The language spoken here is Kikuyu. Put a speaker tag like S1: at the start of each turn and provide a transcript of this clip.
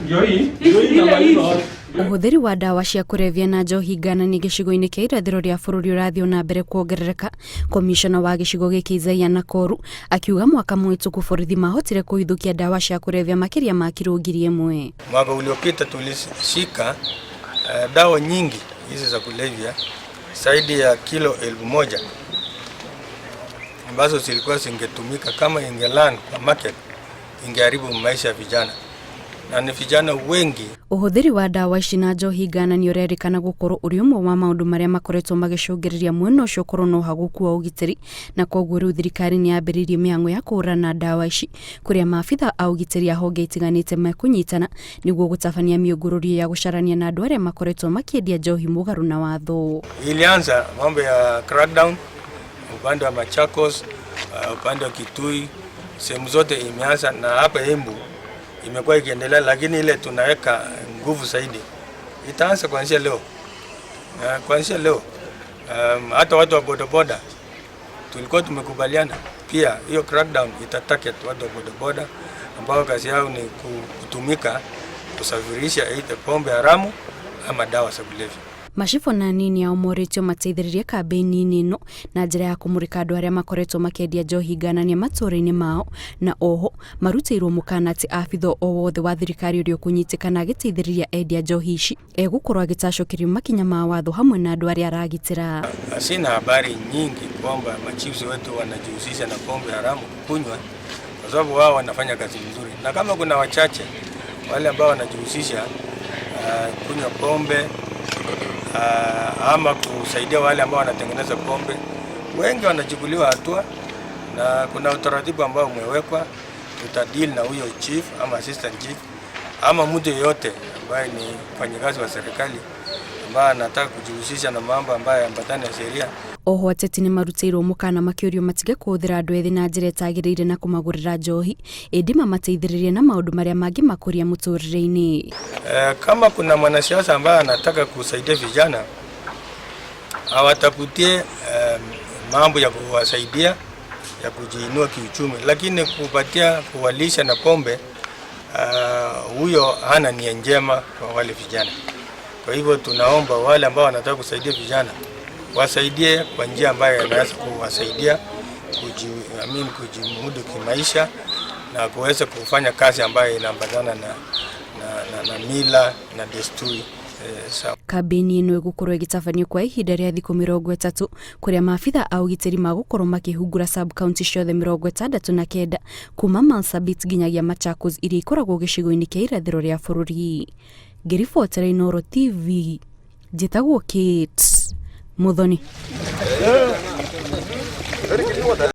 S1: Ndio hii. Ndio hii namaliza wapi?
S2: Ũhũthĩri wa ndawa cia kũrebia na njohi ngananie gĩcigo-inĩ kĩa irathĩro rĩa bũrũri ũrathiĩ na mbere kuongerereka. Komishona wa gĩcigo gĩkĩ Isaiah Nakoru akiuga mwaka mũhĩtũku borithi mahotire kũhithũkia ndawa cia kũrebia makĩria ma kiro 1000.
S3: Mwaka uliopita tulishika dawa nyingi hizi za kulevya zaidi ya kilo 1000 ambazo zilikuwa zingetumika kama ingeland kwa market, ingeharibu maisha ya vijana na ni vijana wengi.
S2: Ũhũthĩri wa ndawa ici na njohi ngananie ũrerĩkana gũkorwo ũrĩ ũmwe wa maũndũ marĩa makoretwo magĩcũngĩrĩria mwena ũcio ũkorwo na ũhagũku wa ũgitĩri, na koguo rĩu thirikari nĩ yambĩrĩirie mĩhang'o ya kũhũrana na ndawa ici, kũrĩa maabitha a ũgitĩri a honge itiganĩte mekũnyitana nĩguo gũtabania mĩũngũrũrio ya gũcarania na andũ arĩa makoretwo makĩendia njohi mũgarũ na watho.
S3: Ilianza mambo ya crackdown upande wa Machakos, upande wa Kitui, sehemu zote imeanza, na hapa Embu imekuwa ikiendelea, lakini ile tunaweka nguvu zaidi itaanza kuanzia leo. Kuanzia leo hata watu wa bodaboda tulikuwa tumekubaliana pia hiyo crackdown itatarget watu wa bodaboda ambao kazi yao ni kutumika kusafirisha aidha pombe haramu ama dawa za kulevya.
S2: Macibũ na anini ao morĩtio mateithĩrĩrie kambĩini-inĩ ĩno na njĩra ya kũmũrĩka andũ arĩa makoretwo makĩendia njohi ngananie matũũra-inĩ mao, na oho marutĩirwo mũkana atĩ abitha o wothe wa thirikari ũrĩa ũkũnyitĩkana agĩteithĩrĩria endia njohi ici egũkorwo agĩtacũkĩrio makinya ma watho hamwe na andũ arĩa aragitĩra.
S3: Sina habari nyingi kwamba machiefs wetu wanajihusisha na pombe haramu kunywa, kwa sababu wao wanafanya kazi nzuri, na kama kuna wachache wale ambao wanajihusisha kunywa pombe ama kusaidia wale ambao wanatengeneza pombe, wengi wanachukuliwa hatua na kuna utaratibu ambao umewekwa. Tutadeal na huyo chief ama assistant chief ama mtu yeyote ambaye ni mfanyikazi wa serikali ambaye anataka kujihusisha na mambo ambayo ambatani na sheria.
S2: Oho ateti nĩ marutĩirwo mũkana makĩũrio matige kũhũthĩra andũ ethĩ na njĩra ĩtagĩrĩire na kũmagũrĩra njohi, ĩndĩ mamateithĩrĩrie na maũndũ marĩa mangĩmakũria mũtũrĩre-inĩ.
S3: Kama kuna mwanasiasa ambaye anataka kusaidia vijana awatafutie mambo ya kuwasaidia ya kujiinua kiuchumi, lakini kupatia kuwalisha na pombe, huyo hana nia njema kwa wale vijana. Kwa hivyo tunaomba wale ambao wanataka kusaidia vijana wasaidie kwa njia ambayo inaweza kuwasaidia I mean, kujimudu kimaisha na kuweza kufanya kazi ambayo inaambatana na mila na desturi sawa.
S2: Kambĩini ĩno ĩgũkorwo ĩgĩtabanio kwa ihinda rĩa thikũ 30, kũrĩa maabitha a ũgitĩri magũkorwo makĩhungura sub county ciothe 69 kuma Marsabit nginyagia Machakos iria ikoragwo gĩcigo-inĩ kĩa irathĩro rĩa bũrũri. Ngĩribotera Inooro TV, njĩtagwo Kate Muthoni.